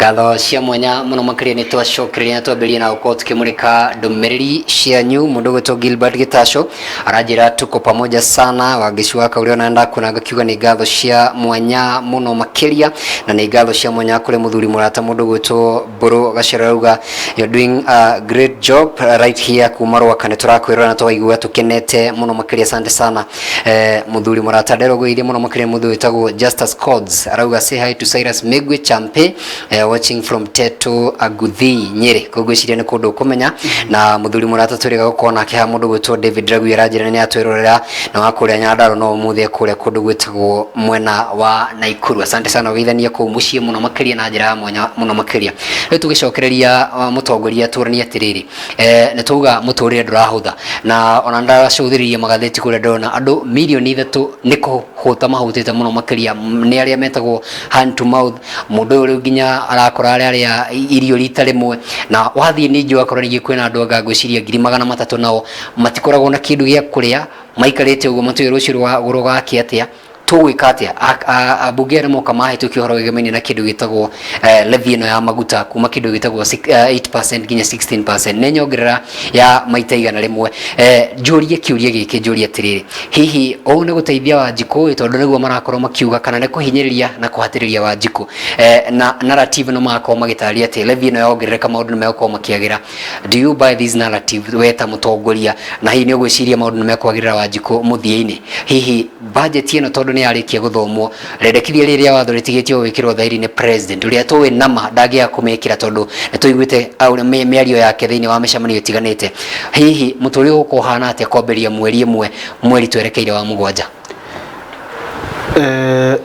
Ngatho cia mwanya muno makiria ni twacokereria na twambĩrĩria na gũkorwo tukĩmũrĩka ndũmĩrĩri cianyu. Mũndũ ũgwĩtwo Gilbert Gĩtaco aranjĩra tuko pamoja sana. Wangeci wa Kaũrĩ ona ndakuona ngakiuga nĩ ngatho cia mwanya mũno makĩria, na nĩ ngatho cia mwanya kũrĩ mũthuri mũrata mũndũ ũgwĩtwo Mbũrũ Gacero arauga you're doing a great job right here kuma Rwaka. Nĩ tũrakwĩrora na tũkaigua tũkenete mũno makĩria, asante sana. Muthuri mũrata nderũgũirie mũno makĩria mũthuri wĩtagwo Justus Cods arauga say hi to Cyrus Migwi Champe, watching from Teto Aguthi, Nyeri. Koguo ngwĩciria nĩ kũndũ ũkũmenya. Na mũthuri mũrata twĩrĩga gũkorwo nake haha, mũndũ gwĩtwo David Ragui aranjĩra nĩ atwĩrorera na wa kũrĩa Nyandarua, no ũmũthĩ kũrĩa kũndũ gwĩtagwo mwena wa Naikuru. Asante sana, ũgeithanie kũu mũciĩ mũno makĩria na njĩra ya mwanya mũno makĩria. Rĩu tũgĩcokereria, mũtongoria, tũranie atĩrĩrĩ, nĩ twauga mũtũrĩre ndũrahũtha, na ona ndacũthĩrĩria magathĩti kũrĩa ndĩrona andũ 3 mirioni nĩ kũhũta mahũtĩte mũno makĩria, nĩ arĩa metagwo hand to mouth. Mũndũ ũyũ rĩu nginya arakora arĩa arĩa irio rita rĩmwe, na wathiĩ ningĩ ũgakora ningĩ kwĩna andũ anga ngwĩciria 300,000 nao matikoragwo na kĩndũ gĩa kũrĩa, maikarĩte ũguo matiũĩ rũciũ rũgakĩa atĩa, tũgwĩka atĩa. Ambunge arĩa moka mahĩtũkia ũhoro wĩgemainie na kĩndũ gĩtagwo levy ĩno ya maguta kuma kĩndũ gĩtagwo 8% nginya 16%, nĩ nyongerera ya maita 100. Njũrie kĩũria gĩkĩ, njũrie atĩrĩrĩ, hihi ũũ nĩ gũteithia Wanjikũ ĩ, tondũ nĩguo marakorwo makiuga, kana nĩ kũhinyĩrĩria na kũhatĩrĩria Wanjikũ? Na narrative no magakorwo magĩtarĩria atĩ levy ĩno yongerereka maũndũ nĩ megũkorwo makĩagĩra. Do you buy this narrative we ta mũtongoria? Na hihi nĩ ũgwĩciria maũndũ nĩ mekwagĩrĩra Wanjikũ mũthia-inĩ? Hihi budget ĩno, tondũ nĩ yarĩkia gũthomwo, rĩendekithia rĩrĩa rĩa watho rĩtigĩtio gwĩkĩrwo thairi nĩ president ũrĩa tũĩ nama ndangĩaga kũmĩkĩra, tondũ nĩ tũiguĩte mĩario yake thĩinĩ wa mĩcemanio ĩtiganĩte, hihi mũtũrĩre ũgũkorwo ũhana atĩa kwambĩrĩria mweri 1 mweri twerekeire wa mũgwanja?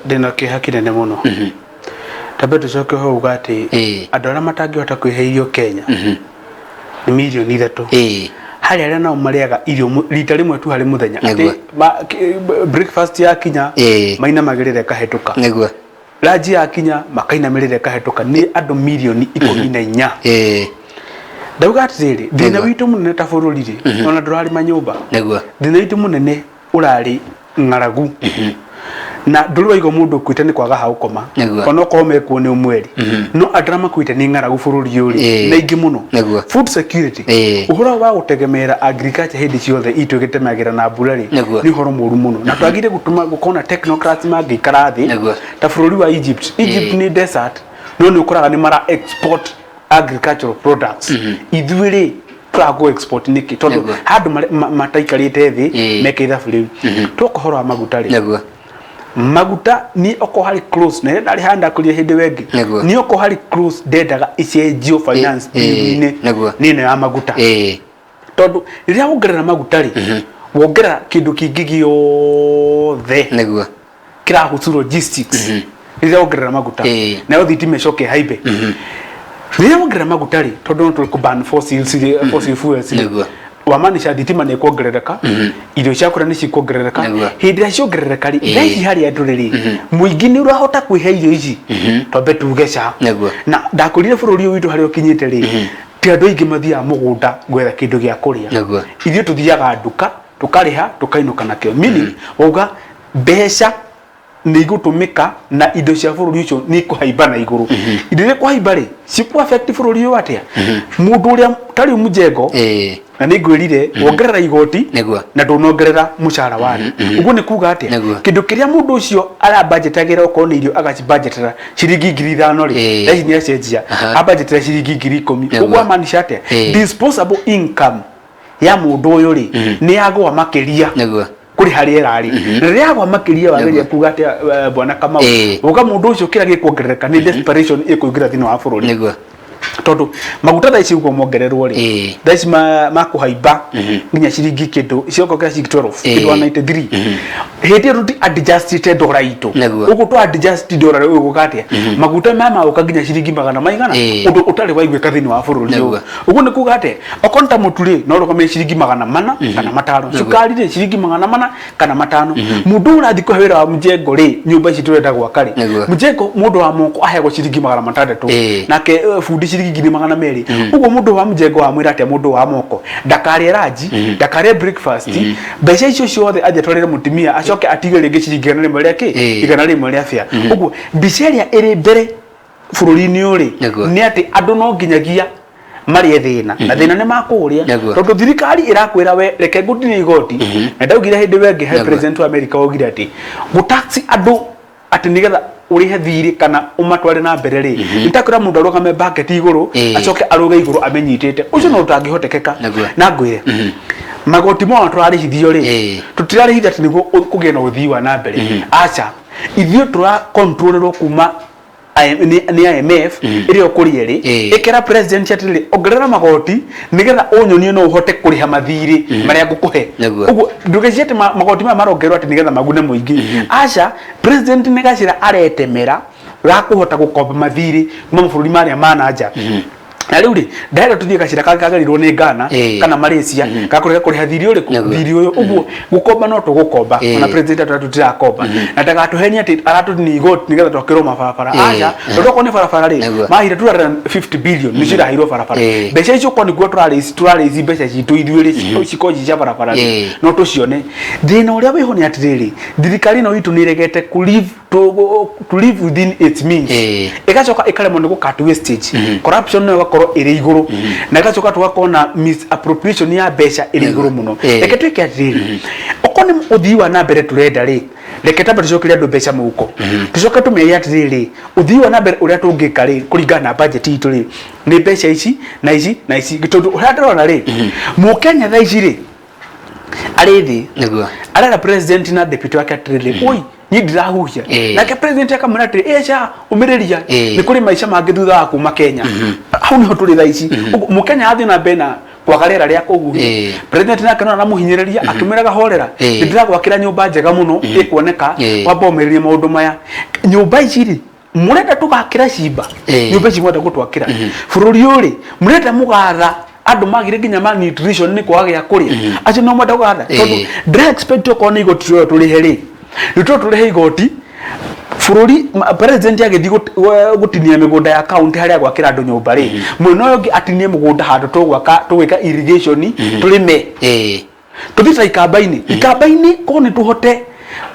Ndĩna kĩeha kĩnene mũno. Tambe tũcoke ho uga atĩ andũ arĩa matangĩhota kwĩhe irio Kenya nĩ 3 mirioni. Harĩ arĩa nao marĩaga irio rita rĩmwe tu harĩ mũthenya, atĩ breakfast yakinya mainamagĩrĩra ĩkahĩtũka, lunch yakinya makainamĩrĩra ĩkahĩtũka, nĩ andũ 14 mirioni. Ndauga atĩrĩrĩ, thĩna witũ mũnene ta bũrũri rĩ, ona ndũrarĩ manyũmba, thĩna witũ mũnene ũrarĩ ng'aragu, na ndũrĩ waigua mũndũ ũkuĩte nĩ kwaga ha gũkoma, ona okorwo mekuo nĩ ũmweri, no andũ arĩa makuĩte nĩ ng'aragu bũrũri ũyũ rĩ nĩ aingĩ mũno. Food security, ũhoro wa gũtegemera agriculture hĩndĩ ciothe itũ ĩgĩtemagĩra na mbura rĩ, nĩ ũhoro mũru mũno, na twagĩrĩire gũtũma gũkorwo na technocrats mangĩikara thĩ ta bũrũri wa Egypt. Egypt nĩ desert, no nĩ ũkoraga nĩ mara export agricultural products. Ithuĩ rĩ, tũrago export nĩkĩ? Tondũ handũ mataikarĩte thĩ meke ithabu rĩu. Twoka ũhoro wa maguta rĩ, maguta ni okorwo harĩ clause na ndarĩ handa kũria hĩndĩ wengĩ, ni okorwo harĩ clause ndendaga icenjio finance bill-inĩ nĩ ĩno ya maguta, tondũ rĩrĩa wongerera maguta rĩ, wongerera kĩndũ kĩngĩ gĩothe kĩrahusu logistics. Rĩrĩa wongerera maguta, nayo thitima ĩcoke ĩhaimbe. Rĩrĩa wongerera maguta rĩ, tondũ no tũkũ ban fossils rĩ, fossil fuels rĩ, wamaanisha thitima nĩ ĩkuongerereka, irio cia kũrĩa nĩ cikuongerereka. Hĩndĩ ĩrĩa ciongerereka rĩ, thaa ici harĩa tũrĩ rĩ, mũingĩ nĩ ũrahota kwĩhe irio ici? Twambe tuge ca. Na ndakwĩrire bũrũri ũyũ witũ harĩa ũkinyĩte rĩ, ti andũ aingĩ mathiaga mũgũnda gwetha kĩndũ gĩa kũrĩa. Ithuĩ tũthiaga nduka, tũkarĩha, tũkainũka nakĩo, meaning wauga mbeca nĩ igũtũmĩka na indo cia bũrũri ũcio nĩ ikũhaimba na igũrũ. Indo iria ikũhaimba rĩ, cikũ affect bũrũri ũyũ atĩa? Mũndũ ũrĩa ta rĩu mjengo, na nĩ ngwĩrire wongerera igoti na ndũnongerera mũcara wa thĩ, ũguo nĩ kuga atĩa? Kĩndũ kĩrĩa mũndũ ũcio arabanjetagĩra, okorwo nĩ irio agacibanjetera ciringi 5,000 rĩ, thaa ici nĩ acenjia, abanjetera ciringi 10,000. Ũguo amaanisha atĩa? Disposable income ya mũndũ ũyũ rĩ, nĩ yagũa makĩria kũrĩ harĩa ĩrarĩ. Na rĩrĩa yagwa makĩria, wageria kuga atĩa, bwana Kamau? Uga mũndũ ũcio kĩrĩa gĩkuongerereka nĩ desperation ĩkũingĩra thĩinĩ wa bũrũri, tondũ maguta thaa ici ũguo mongererwo rĩ, thaa ici makũhaimba nginya ciringi kĩndũ ciongo kĩa ciringi 12, kĩndũ 193. Hĩndĩ ĩyo tũti adjustĩte ndora itũ. Ũguo twa adjust ndora rĩ, ũgũka atĩa? Maguta maya magũka nginya ciringi magana maigana, ũndũ ũtarĩ waiguĩka thĩinĩ wa bũrũri ũyũ. Ũguo nĩ kuga atĩa? Okorwo nĩ ta mũtu rĩ, no ũrũgamie ciringi 405. Cukari rĩ, ciringi 405. Mũndũ ũrathiĩ kũhe wĩra wa mjengo rĩ, nyũmba ici tũrenda gwaka rĩ, mjengo mũndũ wa moko aheagwo ciringi 600, nake bundi ciringi 1,200. Ũguo mũndũ wa mjengo wamwĩra atĩa mũndũ wa moko? Ndakarĩe lunch, ndakarĩe breakfast, mbeca icio ciothe athiĩ atwarĩre mũtumia, acoke atige rĩngĩ ciringi 100 rĩa kĩ? 100 rĩa fare. Ũguo mbica ĩrĩa ĩrĩ mbere Bũrũri-inĩ ũyũ rĩ, Nĩguo. nĩ atĩ andũ no nginyagia marĩe thĩna, na thĩna nĩ makũũrĩa, Nĩguo. tondũ thirikari ĩrakwĩra we reke ngũtinie igoti. Na ndaugire hĩndĩ ĩyo ĩngĩ he president wa America waugire atĩ gũtax andũ atĩ nĩgetha ũrĩhe thirĩ kana ũmatware na mbere rĩ, nĩ ta kwĩra mũndũ arũgame bucket igũrũ, acoke arũge igũrũ amenyitĩte. Ũcio no ũtangĩhotekeka. Na ngwĩre, magoti mona tũrarĩhithio rĩ, tũtirarĩhithia atĩ nĩguo kũgĩe na ũthii wa na mbere. Aca, ithuĩ tũra controllerwo kuma nĩ IMF ĩrĩa ũkũrĩa rĩ, ĩkĩra president atĩrĩrĩ, ongerera magoti nĩgetha ũnyonie no ũhote kũrĩha mathirĩ marĩa ngũkũhe. Ũguo ndũgecirie atĩ magoti maya marongererwo atĩ nĩgetha magune mũingĩ. Aca, president nĩ gacĩra aretemera ga kũhota gũkomba mathirĩ kuma mabũrũri marĩa ma na nja. Na rĩu rĩ, ndarenda tũthiĩ gacĩra kangĩ kagerirwo nĩ Ghana kana Malaysia, gakũrega kũrĩha thirĩ ũrĩkũ? Thirĩ ũyũ. Ũguo gũkomba no tũgũkomba, ona president atwĩra tũtirakomba, na ndagatũhenie atĩ aratũtinia igoti nĩgetha twakĩrwo mabarabara. Aca, tondũ okorwo nĩ barabara rĩ, mahire 250 billion nĩcio iraheirwo barabara. Mbeca icio okorwo nĩguo tũrarĩici mbeca citũ ithuĩ rĩ, cikorwo ci cia barabara rĩ, no tũcione. Thĩna ũrĩa wĩho nĩ atĩrĩrĩ, thirikari ĩno itũ nĩ ĩregete kũ live to live within its means, ĩgacoka ĩkaremwo nĩ gũ cut wastage, corruption nayo ĩgakorwo ĩrĩ igũrũ, na ĩgacoka tũgakorwo na misappropriation ya mbeca ĩrĩ igũrũ mũno. Reke twĩke atĩrĩrĩ, okorwo nĩ ũthii wa na mbere tũrenda rĩ, reke tambe tũcokerie andũ mbeca mũhuko, tũcoke tũmere atĩrĩrĩ, ũthii wa na mbere ũrĩa tũngĩka rĩ, kũringana na budget itũ rĩ, nĩ mbeca ici na ici na ici. Tondũ ũrĩa ndĩrona rĩ, mũkenya thaa ici rĩ, arĩ thĩ, arera president na deputy wake atĩrĩrĩ, oi, niĩ ndirahuhia. Nake president akamwĩra atĩrĩ, ĩca ũmĩrĩria, nĩ kũrĩ maica mangĩ thutha wa kuma Kenya. Hau niho tũrĩ thaa ici. Ũguo mũkenya athiĩ na mbere na kwaga rĩera rĩa kũhuhia, president nake no aramũhinyĩrĩria akĩmwĩraga horera, nĩ ndĩragwakĩra nyũmba njega mũno ĩkuoneka, wamba ũmĩrĩrie maũndũ maya. Nyũmba ici rĩ, mũrenda tũgakĩra cimba? Nyũmba ici mwenda gũtwakĩra bũrũri ũyũ rĩ, mũrenda mũgatha andũ magire nginya malnutrition nĩ kwaga gĩa kũrĩa? Acio no mwenda gũgatha? Tondũ ndĩra expect okorwo nĩ igoti rĩo tũrĩhe rĩ, nĩ tũrĩ tũrĩhe igoti bũrũri, president agĩthiĩ gũtinia mĩgũnda ya county harĩa gwakĩra andũ nyũmba rĩ, mwena ũyũ ũngĩ atinie mũgũnda handũ tũgwaka, tũgwĩka irrigation, tũrĩme, tũthiĩ ta ikamba-inĩ. Ikamba-inĩ korwo nĩ tũhote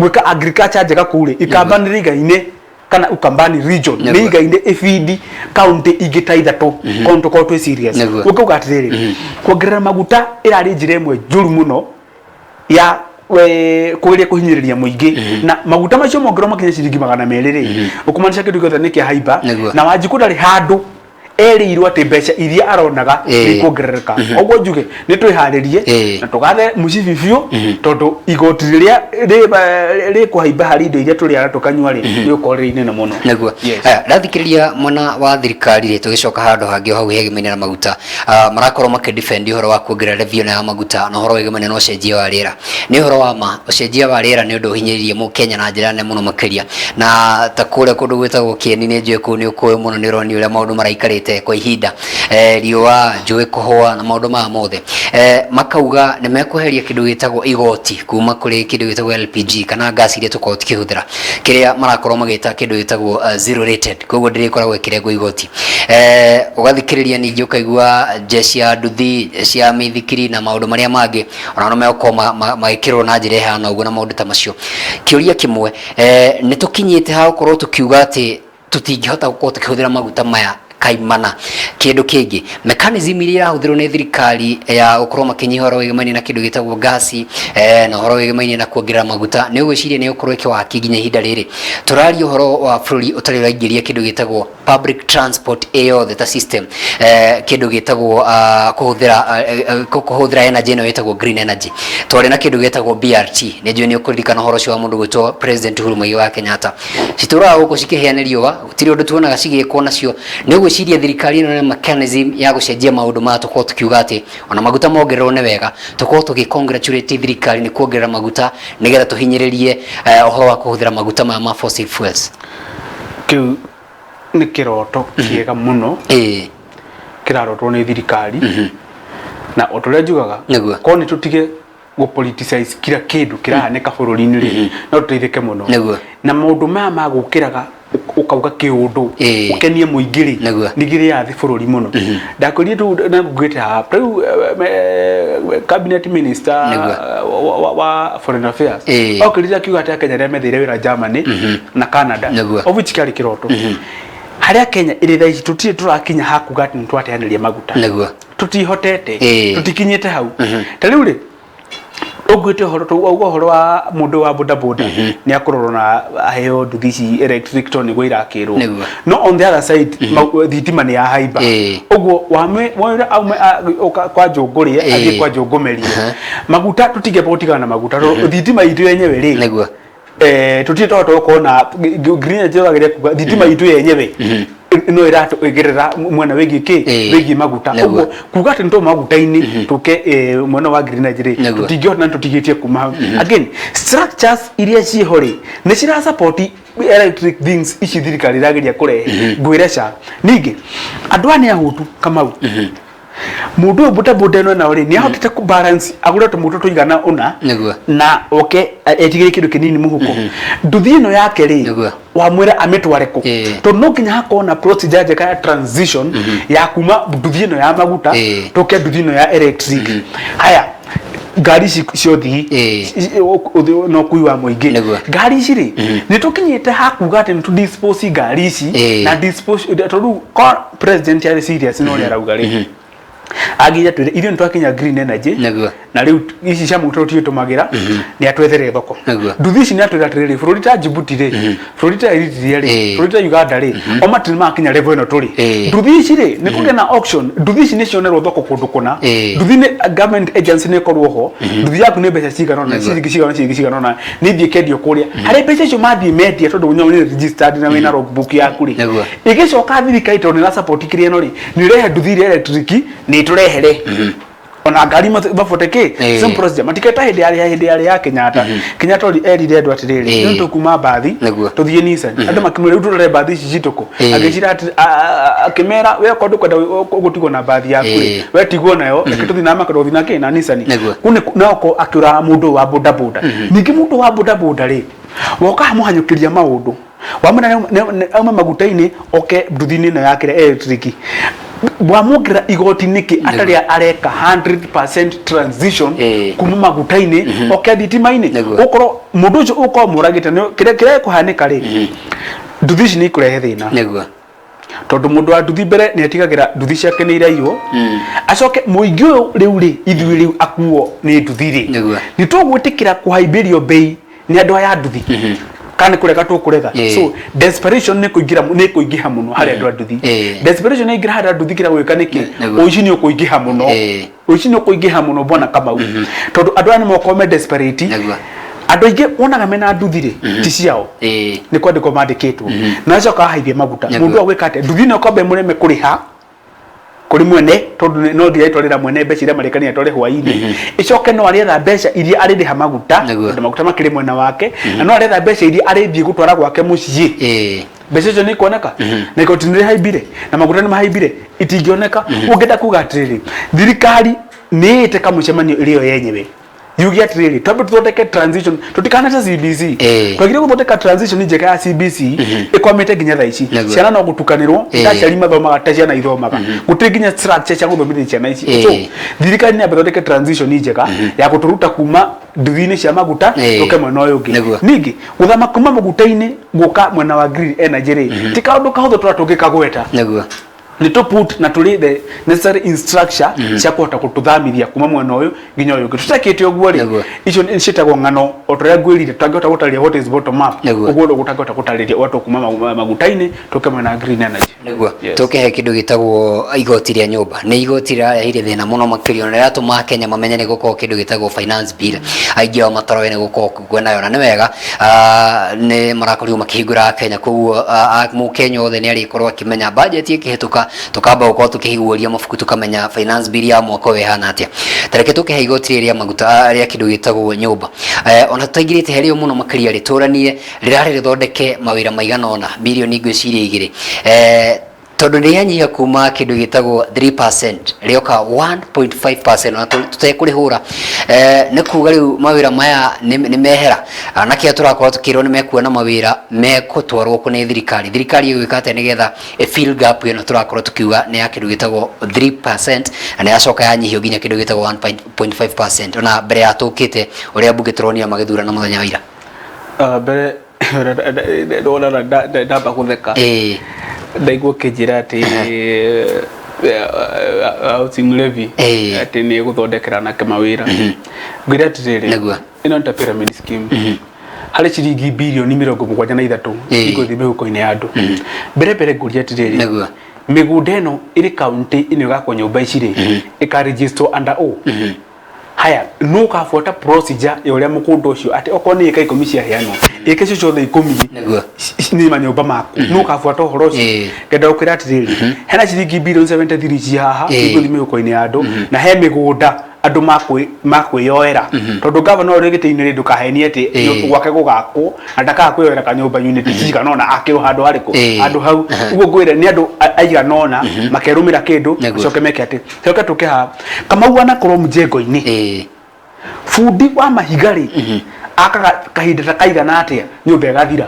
gwĩka agriculture njega kũu rĩ, Ikamba nĩ rĩigaine kana Ukambani region nĩ igaine ĩbindi county ingĩ ta ithatũ, korwo tũkorwo twĩ serious. Ũkauga atĩrĩrĩ, kuongerera maguta ĩrarĩ njĩra ĩmwe njũru mũno ya kũgeria kũhinyĩrĩria mũingĩ. Na maguta macio mongererwo makinye ciringi 200 rĩ, ũkũmaanisha kĩndũ gĩothe nĩ kĩahaimba. Na Wanjikũ ndarĩ handũ erĩirwo atĩ mbeca iria aronaga nĩ ikuongerereka. Ũguo njuge nĩ twĩharĩrie na tũgathe mũcibi biũ, tondũ igoti rĩrĩa rĩkũhaimba harĩ indo iria tũrĩaga tũkanyua rĩ, rĩgũkorwo rĩrĩ inene mũno. Yes. Aya, ndathikĩrĩria mwena wa thirikari rĩ, tũgĩcoka handũ hangĩ o hau hegemainie na maguta, marakorwo makĩdefend ũhoro wa kuongerera revenue ya maguta na ũhoro wĩgemaine na ũcenjia wa rĩera. Nĩ ũhoro wa ma, ũcenjia wa rĩera nĩ ũndũ ũhinyĩrĩirie mũkenya na njĩra nene mũno makĩria, na ta kũrĩa kũndũ gwĩtagwo Kĩeni, nĩ njũĩ kũu nĩ ũkũĩ mũno, nĩ ũronio ũrĩa maũndũ maraikarĩte kwa ihinda, riũa, njũĩ kũhũa na maũndũ maya mothe. Makauga nĩ mekweheria kĩndũ gĩtagwo igoti kuma kũrĩ kĩndũ gĩtagwo LPG kana gas iria tũkoragwo tũkĩhũthĩra, kĩrĩa marakorwo magĩta kĩndũ gĩtagwo zero rated, koguo ndĩrĩkoragwo ĩkĩrengwo igoti. Ũgathikĩrĩria ningĩ ũkaigua jeshi ya nduthi, jeshi ya mĩithikiri na maũndũ marĩa mangĩ ona no megũkorwo magĩkĩrwo na njĩra ĩhana ũguo na maũndũ ta macio. Kĩũria kĩmwe, nĩ tũkinyĩte ha gũkorwo tũkiuga atĩ tũtingĩhota gũkorwo tũkĩhũthĩra maguta maya kaimana? Kĩndũ kĩngĩ, mechanism iria irahũthĩrwo nĩ thirikari ya gũkorwo makĩnyihia ũhoro wĩgemaine na kĩndũ gĩtagwo gasi, na ũhoro wĩgemaine na kuongerera maguta, nĩ ũgwĩciria nĩ ũgũkorwo ĩkĩwaki nginya ihinda rĩrĩ tũraria ũhoro wa bũrũri ũtarĩ ũraingĩria kĩndũ gĩtagwo public transport ĩ yothe ta system, kĩndũ gĩtagwo kũhũthĩra energy ĩno ĩtagwo green energy? Twarĩ na kĩndũ gĩtagwo BRT, nĩ njũĩ nĩ ũkũririkana ũhoro ũcio wa mũndũ gwĩtwo President Uhuru Muigai wa Kenyatta. Citũraga gũkũ cikĩhĩa nĩ riũa, gũtirĩ ũndũ tuonaga cigĩkwo nacio. Nĩ ũgwĩciria thirikari ĩno nĩ mechanism ya gũcenjia maũndũ maya, tũkorwo tũkiuga atĩ ona maguta mongererwo nĩ wega, tũkorwo tũgĩ congratulate thirikari nĩ kuongerera maguta nĩgetha tũhinyĩrĩrie ũhoro wa kũhũthĩra maguta maya ma fossil fuels? Kĩu nĩ kĩroto kĩega mũno kĩrarotwo nĩ thirikari, na o ta ũrĩa njugaga, korwo nĩ tũtige gũ politicize kila kĩndũ kĩrahanĩka bũrũri-inĩ rĩ, no tũteithĩke mũno. Na maũndũ maya ma gũkĩraga ũkauga kĩũndũ ũkenie mũingĩ rĩ, nĩ gĩrĩaga thĩ bũrũri mũno. Ndakwĩrire tu na ngugĩte haha rĩu, cabinet minister wa foreign affairs okĩrire akiuga atĩ Akenya arĩa metheire wĩra Germany na Canada, of which kĩarĩ kĩroto. Harĩa Kenya ĩrĩ thaa ici, tũtirĩ tũrakinya hakuga atĩ nĩ twateanĩria maguta. Tũtihotete. Tũtikinyĩte hau. Ta rĩu rĩ, ũnguĩte ũhoro, wauga ũhoro wa mũndũ wa bodaboda nĩ akũrorwo na aheo nduthi ici electric tondũ nĩguo irakĩrwo. No on the other side, thitima nĩ yahaimba. Ũguo wamwĩra aume ũka kwa njũngũrĩe, athiĩ kwa njũngũmerie. Maguta, tũtingĩamba gũtigana na maguta tondũ thitima itũ yenyewe rĩ, tũtirĩ twahota gũkorwo na green energy. Ũrageria kuga thitima itũ yenyewe no ĩratũĩgĩrĩra mwena wĩgiĩ kĩ? Wĩgiĩ maguta. Ũguo kuga atĩ nĩtwauma maguta-inĩ tũke mwena wa green energy rĩ, tũtingĩhota na nĩtũtigĩtie kuma hau. Again, structures iria ciĩho rĩ, nĩ cira support electric things ici thirikari ĩrageria kũrehe? Ngwĩre ca ningĩ andũ aya nĩ ahũtu, Kamau. Mũndũ ũyũ bodaboda ĩno nao rĩ, nĩ ahotete kũ balance agũre tũmũtũ tũigana ũna na oke etigĩre kĩndũ kĩnini mũhuko. Nduthi ĩno yake rĩ, wamwĩra amĩtware kũ? Tondũ no nginya hakorwo na procedure njega ya transition ya kuma nduthi ĩno ya maguta tũke nduthi ĩno ya electric. Haya, ngari ici ciothi na ũkui wa mũingĩ, ngari ici rĩ, nĩ tũkinyĩte hakuga atĩ nĩ tũ dispose ngari ici na dispose, tondũ korwo president arĩ serious na ũrĩa arauga rĩ, agĩrĩire twĩre ithuĩ nĩ twakinya green energy na rĩu ici cia maguta tũtigĩtũmagĩra, nĩ atwethere thoko. Nduthi ici nĩ atwĩra atĩrĩrĩ, bũrũri ta Djibouti rĩ, bũrũri ta Eritrea rĩ, bũrũri ta Uganda rĩ, o matirĩ makinya level ĩno tũrĩ. Nduthi ici rĩ, nĩ kũgĩa na auction, nduthi ici nĩ cionerwo thoko kũndũ kũna. Nduthi nĩ government agency nĩ ĩkorwo ho, nduthi yaku nĩ mbeca cigana ũna, ciringi cigana, ciringi cigana ũna, nĩ ithiĩ ĩkendio kũrĩa harĩa mbeca icio mathiĩ mendia, tondũ nĩ registered na wĩna logbook yaku rĩ, ĩgĩcoka thirikari, tondũ nĩ ĩra support kĩrĩa ĩno rĩ, nĩ ĩrehe nduthi iria electric, nĩ ĩtũrehere ona ngari mabote kĩ. Same procedure, matiketa hĩndĩ yarĩ ya Kenyatta. Kenyatta erire andũ atĩrĩrĩ, nĩ tũkuma mbathi tũthiĩ Nissan. Andũ makĩmwĩra, rĩu tũrore mbathi ici citũ kũ? Agĩcira akĩmera, we okorwo ndũkwenda gũtigwo na mbathi yaku rĩ, we tigwo nayo, reke tũthiĩ na makĩro tũthiĩ na kĩ, na Nissan. Kũu nako akĩũraga mũndũ ũyũ wa bodaboda. Ningĩ mũndũ wa bodaboda rĩ, woka amũhanyũkĩria maũndũ, wamwĩra aume maguta-inĩ oke nduthi-inĩ ĩno ya kĩrĩa electric, wamwongerera igoti nĩkĩ atarĩ areka 100% transition kuma maguta-inĩ oke thitima-inĩ? Ũkorwo mũndũ ũcio ũkorwo mũragĩte kĩrĩa kĩrĩa gĩkũhanĩka rĩ, nduthi ici nĩ ikũrehe thĩna, tondũ mũndũ wa nduthi mbere nĩ atigagĩra nduthi ciake nĩ iraiywo, acoke mũingĩ ũyũ rĩu rĩ, ithuĩ rĩu akuo nĩ nduthi rĩ, nĩ tũgwĩtĩkĩra kũhaimbĩrio mbei nĩ andũ aya a nduthi kana nĩ kũrega tũkũrega? So desperation nĩ kũingĩra, nĩ kũingĩha mũno harĩ andũ a nduthi. Desperation nĩ ingĩra harĩ andũ nduthi, kĩrĩa gwĩka nĩkĩ? Ũici nĩ ũkũingĩha mũno. Ũici nĩ ũkũingĩha mũno, bwana Kamau, tondũ andũ aya nĩ mokorwo me desperate. Andũ aingĩ wonaga mena nduthi rĩ, ti ciao, nĩ kwandĩkwo mandĩkĩtwo na acoka ahaithia maguta. Mũndũ agwĩka atĩa? Nduthi ĩno kwamba mũreme kũrĩha kũrĩ mwene, tondũ no nginya ĩtwarĩra mwene mbeca iria marĩkania atware hwaĩ-inĩ, ĩcoke no arĩetha mbeca iria arĩrĩha maguta, tondũ maguta makĩrĩ mwena wake, na no aretha mbeca iria arĩthiĩ gũtwara gwake mũciĩ. Mbeca icio nĩ ikuoneka na igoti nĩ rĩhaimbire na maguta nĩ mahaimbire? Itingĩoneka. Ũngĩenda kuga atĩrĩrĩ, thirikari nĩ ĩte kamũcemanio ĩrĩ yo yenyewe, yuge atĩrĩrĩ, twambe tũthondeke transition, tũtikanate CBC. Twagire gũthondeka transition njega ya CBC, ĩkwamĩte nginya thaa ici. Ciana no gũtukanĩrwo, aciari mathomaga ta ciana ithomaga, gũtirĩ nginya structure cia gũthomithia ciana ici. So thirikari nĩ yambe ĩthondeke transition njega ya gũtũruta kuma nduthi-inĩ cia maguta tũke mwena ũyũ ũngĩ. Ningĩ gũthama kuma maguta-inĩ gũka mwena wa green energy rĩ, ti kaũndũ kahũthũ tũra tũngĩkagweta. Nĩ tũ put na tũrĩ the necessary infrastructure cia kũhota gũtũthamithia kuma mwena ũyũ nginya ũyũ ũngĩ. Tũtekĩte ũguo rĩ, icio nĩ ciĩtagwo ng'ano. O ta ũrĩa ngwĩrire, tũtangĩhota gũtarĩria what is bottom up, ũguo nĩguo tũtangĩhota gũtarĩria ũrĩa tũkuma maguta-inĩ tũke mwena wa green energy. Tũkĩhe kĩndũ gĩtagwo igoti rĩa nyũmba, nĩ igoti rĩrarehire thĩna mũno makĩria, na rĩratũma Akenya mamenye nĩ gũkorwo kĩndũ gĩtagwo finance bill. Aingĩ ao mataroĩ nĩ gũkorwo kwĩnayo, na nĩ wega nĩ marakorirwo makĩhingũra Akenya. Koguo mũkenya othe nĩ arĩkorwo akĩmenya budget ĩkĩhĩtũka, tũkamba gũkorwo tũkĩhingũria mabuku, tũkamenya finance bill ya mwaka ũyũ ĩhana atĩa. Tareke tũkĩhe igoti rĩrĩ rĩa maguta, rĩa kĩndũ gĩtagwo nyũmba, ona tũtaingĩrĩte harĩ mũno makĩria rĩ, tũranie rĩrarĩ rĩthondeke mawĩra maigana ũna bilioni ngwĩciria 2, tondũ nĩ rĩanyiha kuma kĩndũ gĩtagwo 3% rĩoka 1.5%, ona tũtekũrĩhũra, nĩ kuga rĩu mawĩra maya nĩ mehera. Na kĩrĩa tũrakorwo tũkĩrwo nĩ mekuona mawĩra mekũtwarwo kũ nĩ thirikari? Thirikari ĩgwĩka atĩa nĩgetha ĩ fill gap ĩno tũrakorwo tũkiuga nĩ ya kĩndũ gĩtagwo 3% na nĩ yacoka yanyihio nginya kĩndũ gĩtagwo 1.5%, ona mbere ya tũkĩte ũrĩa mbunge tũronire magĩthurana mũthenya wa ira? Mbere ndona ndamba gũtheka. Ndaigua ũkĩnjĩra atĩ housing levy atĩ nĩ ĩgũthondekera anake mawĩra. Ngwĩre atĩrĩrĩ, Nĩguo. ĩno nĩ ta pyramid scheme. Harĩ ciringi birioni 73 igũthiĩ mĩhuko-inĩ ya andũ. Mbere mbere ngũria atĩrĩrĩ, Nĩguo. mĩgũnda ĩno ĩrĩ kaunti ĩno ĩgakwo nyũmba ici rĩ, ĩka under o haya nũ ũkabuata procedure ya ũrĩa mũgũnda ũcio atĩ okorwo nĩ ĩka 10 ciaheanwo, ĩka icio ciothe 10 Nĩguo. Nĩ manyũmba maku, nũ ũkabuata ũhoro ũcio? Ngenda gũkwĩra atĩrĩrĩ, hena ciringi birioni 73 ci haha igũthiĩ mĩhuko-inĩ ya andũ, na he mĩgũnda andũ makwĩyoera, tondũ gavana ũrĩa gĩtĩ-inĩ rĩ, ndũkahenie atĩ gwake gũgakwo na ndakaga kwĩyoera kanyũmba unit cigana ũna akĩrwo handũ harĩkũ, handũ hau. Ũguo ngwĩre nĩ andũ aigana ũna makerũmĩra kĩndũ, coke meke atĩ coke tũke haha. Kamau anakorwo mjengo-inĩ, bundi wa mahiga rĩ, akaga kahinda ta kaigana atĩa nyũmba ĩgathira?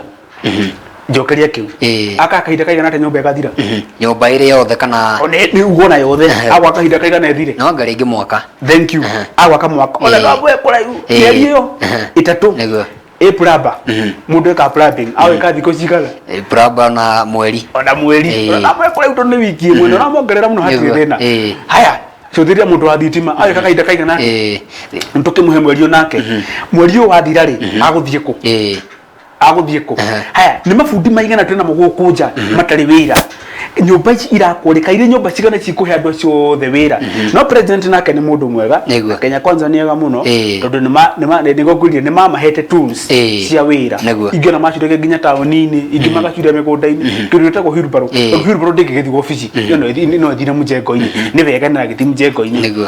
Njokeria kĩu. Akaga kahinda kaigana atĩa nyũmba ĩgathira? Nyũmba ĩrĩ yothe kana? O nĩ ugona yothe, agwaka kahinda kaigana ĩthire? No anga rĩngĩ mwaka. Thank you. Agwaka mwaka ona no amwe kũraihu, mĩeri ĩyo 3. Nĩguo. Ĩ plumber, mũndũ eka plumbing awĩka thikũ cigana? Plumber na mweri. Ona mweri. Ona amwe kũraihu tondũ nĩ wiki ĩmwe, na ũramongerera mũno hatirĩ thĩna. Haya, cũthĩria mũndũ wa thitima awĩka kahinda kaigana atĩa? Tũkĩmũhe mweri onake, mweri ũyũ wathira rĩ, agũthiĩ kũ? Agũthiĩ kũ? Haya, nĩ mabundi maigana twĩna namo gũkũ nja matarĩ wĩra? Nyũmba ici irakwo rĩ, kairĩ nyũmba cigana cikũhe andũ acio othe wĩra? No president nake nĩ mũndũ mwega. Nĩguo. Kenya Kwanza nĩ ega mũno, tondũ nĩguo ngwĩrire nĩ mamahete tools cia wĩra. Nĩguo. Ingĩ ona macuragia nginya taũni-inĩ, ingĩ magacuria mĩgũnda-inĩ, kĩndũ gĩtagwo wheelbarrow. Tondũ wheelbarrow ndĩngĩgĩthiĩ wabici, ĩyo no ĩthiĩ na mjengo-inĩ, nĩ wega na ĩgĩthiĩ mjengo-inĩ. Nĩguo.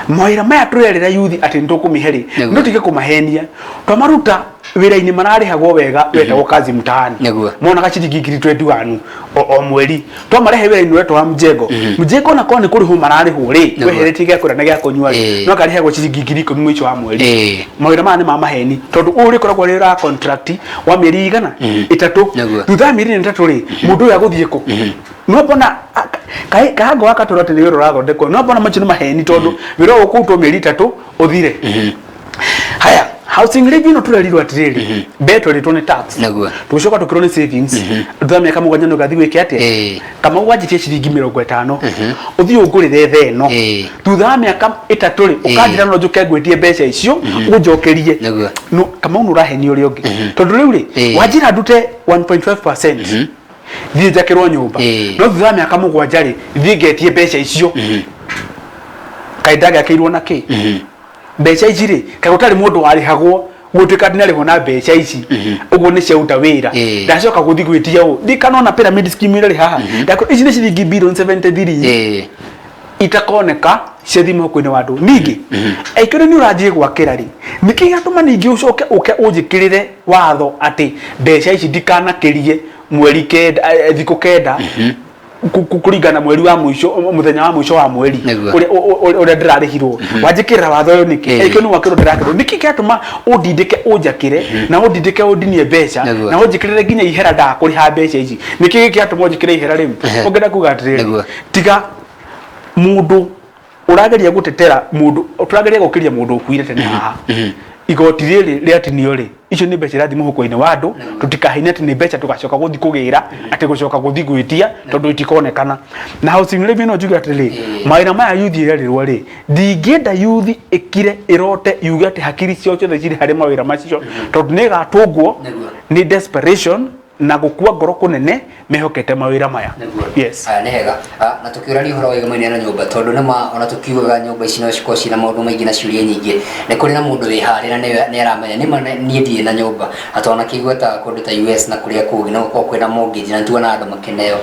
Mawĩra maya tũrerĩra yuthi atĩ nĩ tũkũmĩhe rĩ, Nĩguo. no tige kũmahenia. Twamaruta wĩra-inĩ mararĩhagwo wega wetagwo kazi mtaani. Nĩguo. Monaga ciringi ngiri 21 o mweri. Twamarehe wĩra-inĩ wetwo wa mjengo, mjengo ona korwo nĩ kũrĩhwo mararĩhwo rĩ, Nĩguo. weheretie gĩa kũrĩa na gĩa kũnyua rĩ, no akarĩhagwo ciringi 10,000 mũico wa mweri. Mawĩra maya nĩ ma maheni, tondũ ũyũ ũrĩkoragwo wĩra wa contract wa mĩeri igana 3. Nĩguo. Thutha wa mĩeri ĩno 3 rĩ, mũndũ ũyũ agũthiĩ kũ? No mbona kahango gaka tũrĩa atĩ nĩ wĩra ũrathondekwo, no mbona macio nĩ maheni, tondũ wĩra ũyũ ũkũrutwo mĩeri 3 ũthire. Haya, housing levy ĩno tũrerirwo atĩrĩrĩ, mbere twerirwo nĩ tax. Nĩguo. Tũgĩcoka tũkĩrwo nĩ savings. Thutha wa mĩaka 7 nĩ ũgathiĩ wĩke atĩa? Kamau wanjĩtie ciringi 50, ũthiĩ ũngũrĩre thaa ĩno. Thutha wa mĩaka 3 rĩ, ũkanjĩra no njũke ngwĩtie mbeca icio ũnjokerie. Nĩguo. No Kamau nĩ ũrahenia ũrĩa ũngĩ, tondũ rĩu rĩ, wanjĩra ndute 1.5% thiĩ njakĩrwo nyũmba, no thutha wa mĩaka 7 rĩ, thiĩ ngetie mbeca icio. Kaĩ ndagĩakĩirwo na kĩ mbeca ici rĩ? Kaĩ gũtarĩ mũndũ warĩhagwo gũtuĩka atĩ nĩarĩhwo na mbeca ici ũguo nĩ ciaruta wĩra? Ndacoka gũthiĩ gwĩtia ũ ndikanona pyramid scheme ĩrĩ haha. Ndakwĩra ici nĩ ciringi birioni 73 itakoneka ciathiĩ moko-inĩ wa andũ. Ningĩ angĩkorwo nĩ ũrathiĩ gwakĩra rĩ, nĩkĩ gĩatũma ningĩ ũcoke ũke ũnjĩkĩrĩre watho atĩ mbeca ici ndikanakĩrie mweri 9, thikũ 9 kũringana na mweri wa mũico, mũthenya wa mũico wa mweri Nĩguo. Ũrĩa ndĩrarĩhirwo? Wanjĩkĩrĩra watho ũyũ nĩkĩ? Angĩkorwo nĩ gwakĩrwo ndĩrakĩrwo, nĩkĩ kĩratũma ũndindĩke ũnjakĩre na ũndindĩke ũndinie mbeca Nĩguo. na ũnjĩkĩrĩre nginya ihera ndakũrĩha mbeca ici? Nĩkĩ kĩratũma ũnjĩkĩre ihera rĩu? Ũngĩenda kuga atĩrĩrĩ, Nĩguo. tiga mũndũ ũrageria gũtetera mũndũ, tũrageria gũkĩria mũndũ ũkuire tene haha. Igoti rĩrĩ rĩatinio rĩ, icio nĩ mbeca irathiĩ mũhuko-inĩ wa andũ. Tũtikahine atĩ nĩ mbeca tũgacoka gũthiĩ kũgĩra atĩ gũcoka gũthiĩ gwĩtia, tondũ itikonekana. Na housing levy no njuge atĩrĩrĩ, mawĩra maya yuthi ĩrerĩrwo rĩ, ndingĩenda yuthi ĩkire ĩrote yuge atĩ hakiri ciao ciothe cirĩ harĩ mawĩra macio, tondũ nĩ ĩgatũngwo nĩ desperation na gũkua ngoro kũnene mehokete mawĩra maya. Nĩguo. Yes. Aya, nĩ hega. Na tũkĩũrania ũhoro wa igomaine na nyũmba, tondũ nĩ ma ona tũkiugaga nyũmba ici no cikorwo ciĩna maũndũ maingĩ na ciũria nyingĩ, nĩ kũrĩ na mũndũ wĩ harĩa na nĩ aramenya nĩ ma niĩ ndirĩ na nyũmba, na twanakĩigua ta kũndũ ta US na kũrĩa kũngĩ no gũkorwo kwĩna mortgage na nĩtuonaga andũ makĩneo.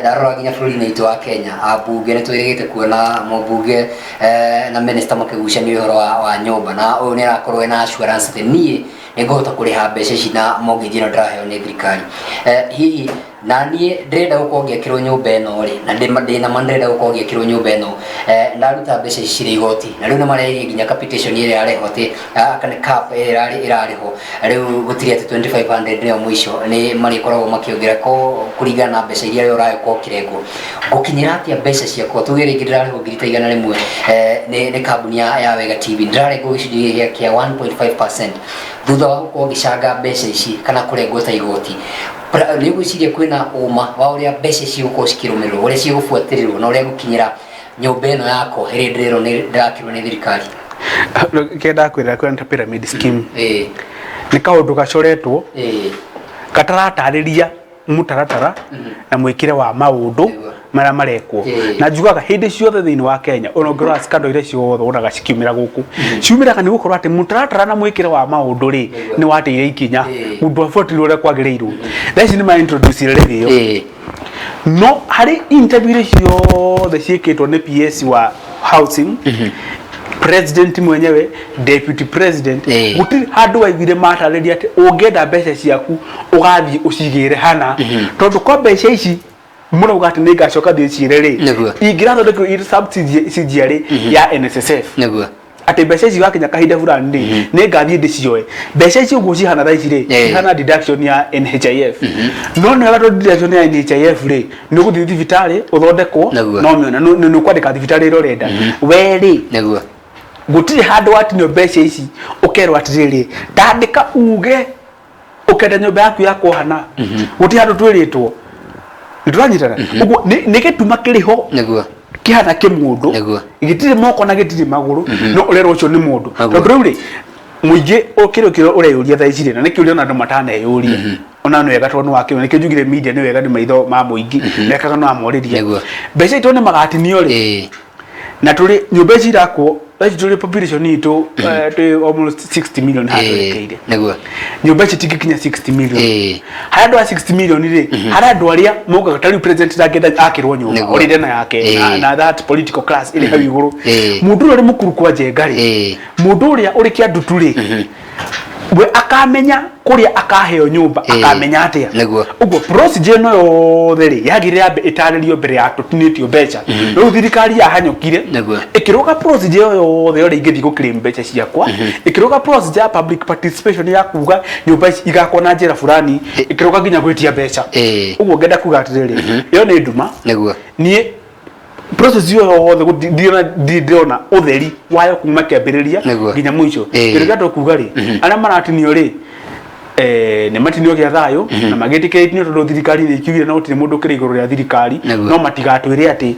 Ndarora nginya bũrũri-inĩ witũ wa Kenya, ambunge nĩ twĩrĩgĩte kuona mũmbunge na minister makĩgucania ũhoro wa nyũmba, na ũyũ nĩ arakorwo ena assurance atĩ niĩ nĩ ngũhota kũrĩha mbeca ici na mortgage ĩno ndĩraheo nĩ thirikari. Hihi na niĩ ndĩrenda gũkorwo ngĩakĩrwo nyũmba ĩno rĩ, na ndĩna ma ndĩrenda gũkorwo ngĩakĩrwo nyũmba ĩno, ndaruta mbeca ici cirĩ igoti, na rĩu nĩ mareherie nginya capitation ĩrĩa yarehwo atĩ, kana cap ĩrĩa ĩrarĩhwo rĩu gũtirĩ atĩ 2500 nĩyo mũico, nĩ marĩkoragwo makĩongerera ko kũringana na mbeca iria we ũragĩkorwo ũkĩrengwo. Ngũkinyĩra atĩa mbeca ciakwa? Tuge rĩngĩ ndĩrarĩhwo ngiri ta 100 nĩ kambuni ya Wega TV, ndĩrarengwo gĩcunjĩ kĩa 1.5% thutha wa gũkorwo ngĩcanga mbeca ici kana kũrengwo ta igoti. Nĩ ũgwĩciria kwĩna ũma wa ũrĩa mbeca cigũkorwo cikĩrũmĩrĩrwo, ũrĩa cigũbuatĩrĩrwo na ũrĩa gũkinyĩra nyũmba ĩno yakwa ĩrĩa ndĩrerwo nĩ ndĩrakĩrwo nĩ thirikari? Kĩrĩa ndakwĩra kwĩna ta pyramid scheme. Nĩ kaũndũ gacoretwo gataratarĩria mũtaratara na mwĩkĩre wa maũndũ marĩa marekwo. Na njugaga hĩndĩ ciothe thĩinĩ wa Kenya, ona ũngĩrora scandal iria ciothe wonaga cikiumĩra gũkũ, ciumĩraga nĩ gũkorwo atĩ mũtaratara na mwĩkĩre wa maũndũ rĩ, nĩ wateire ikinya, ndwabuatĩrĩirwo ũrĩa kwagĩrĩirwo. Thaa ici nĩ ma introduce levy ĩyo. No harĩ interview iria ciothe ciĩkĩtwo nĩ PS wa housing, president mwenyewe, deputy president, gũtirĩ handũ waiguire matarĩria atĩ ũngĩenda mbeca ciaku ũgathiĩ ũcigĩre hana, tondũ kwa mbeca ici mũrauga atĩ nĩ ngacoka thiĩ ciĩre rĩ, ingĩrathondekirwo irĩ subsidiary ya NSSF, atĩ mbeca ici wakinya kahinda fulani rĩ, nĩ ngathiĩ ndĩcioe. Mbeca ici ũguo cihana thaa ici rĩ, cihana deduction ya NHIF. No nĩ wega, tondũ deduction ya NHIF rĩ, nĩ ũgũthiĩ thibitarĩ ũthondekwo, no mĩona nĩ ũkwandĩka thibitarĩ ĩrĩa ũrenda we rĩ. Gũtirĩ handũ watinio mbeca ici ũkerwo atĩrĩrĩ, tandĩka uge ũkenda nyũmba yaku ya kuohana. Gũtirĩ handũ twĩrĩtwo. Nĩ tũranyitana? Ũguo nĩ gĩtuma kĩrĩ ho kĩhana kĩmũndũ, gĩtirĩ moko na gĩtirĩ magũrũ, no ũrerwo ũcio nĩ mũndũ. Tondũ rĩu rĩ, mũingĩ kĩrĩa kĩrĩa ũreyũria thaa ici rĩ, na nĩkĩo ũrĩona andũ mataneyũria, ona nĩ wega tondũ nĩ wakĩũria, nĩkĩo njugire media nĩ wega, nĩ maitho ma mũingĩ, mekaga no amorĩria. Mbeca itũ nĩ magatinio rĩ, na tũrĩ nyũmba ici irakwo thaa ici, tũrĩ population itũ twĩ almost 60 million haha twerekeire. Nyũmba ici itingĩkinya 60 million. Harĩ andũ a 60 million rĩ, harĩ andũ arĩa maugaga ta rĩu president ndangĩenda akĩrwo nyũmba, already na yake, na that political class ĩrĩ hau igũrũ. Mũndũ ũrĩa ũrĩ mũkuru kwa Njenga rĩ, mũndũ ũrĩa ũrĩ kĩandutu rĩ, we akamenya kũrĩa akaheo nyũmba akamenya atĩa? Ũguo procedure ĩno yothe rĩ, yagĩrĩire yambe ĩtarĩrio mbere ya tũtinĩtio mbeca. Rĩu thirikari yahanyũkire ĩkĩrũga procedure ĩyo yothe ũrĩa ingĩthiĩ gũ-claim mbeca ciakwa, ĩkĩrũga procedure ya public participation ya kuga nyũmba ici igakwo na njĩra fulani, ĩkĩrũga nginya gwĩtia mbeca. Ũguo ngenda kuga atĩrĩrĩ, ĩyo nĩ nduma. Niĩ process ĩyo yothe ndĩrona, ndĩrona ũtheri wayo kuma kĩambĩrĩria nginya mũico. Kĩndũ kĩa tũkuga rĩ, arĩa maratinio rĩ, nĩ matinio gĩa thayũ na magĩtĩkĩrĩtio, tondũ thirikari nĩ ikiugire na gũtirĩ mũndũ ũkĩrĩ igũrũ rĩa thirikari. No matigatwĩre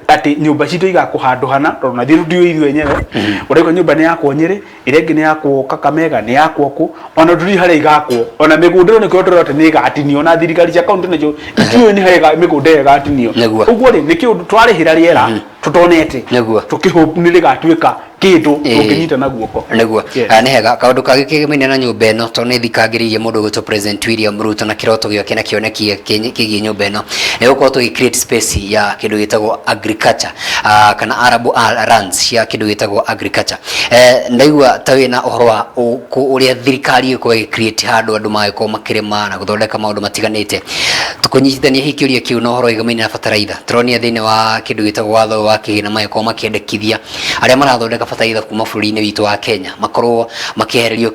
atĩ nyũmba citũ igakwo handũ hana, tondũ na ithuĩ tũtiũĩ ithuĩ enyewe. Ũraigua nyũmba nĩ yakwo Nyĩrĩ, ĩrĩa ĩngĩ nĩ yakwo Kakamega, nĩ yakwo kũ, ona tũtiũĩ harĩa igakwo. Ona mĩgũnda ĩyo nĩkĩo tũrona atĩ nĩ ĩgatinio, na thirikari cia kaunti nacio itiũĩ nĩ harĩa mĩgũnda ĩyo ĩgatinio. Ũguo rĩ, nĩ kĩũndũ twarĩhĩra rĩera tũtonete, tũkĩhope nĩ rĩgatuĩka kĩndũ tũngĩnyita na guoko. Ah, nĩ hega. Kaũndũ kangĩ kĩgemaine na nyũmba ĩno, tondũ nĩ thikangĩrĩirie mũndũ ũgwĩtwo President William Ruto na kĩroto gĩake na kĩoneki kĩgiĩ nyũmba ĩno, nĩ gũkorwo tũgĩ create space ya kĩndũ gĩtagwo agriculture, kana arable lands cia kĩndũ gĩtagwo agriculture. Ndaigua ta wĩna ũhoro wa ũrĩa thirikari ĩgũkorwo ĩgĩ create handũ andũ magĩkorwo makĩrĩma na gũthondeka maũndũ matiganĩte. Tũkũnyitithania hihi kĩũria kĩu na ũhoro wĩgamaine na bataraitha. Tũronire thĩinĩ wa kĩndũ gĩtagwo watho wa kĩgĩna magĩkorwo makĩendekithia arĩa marathondeka bataraitha kuma bũrũri-inĩ witũ wa Kenya makorwo makĩehererio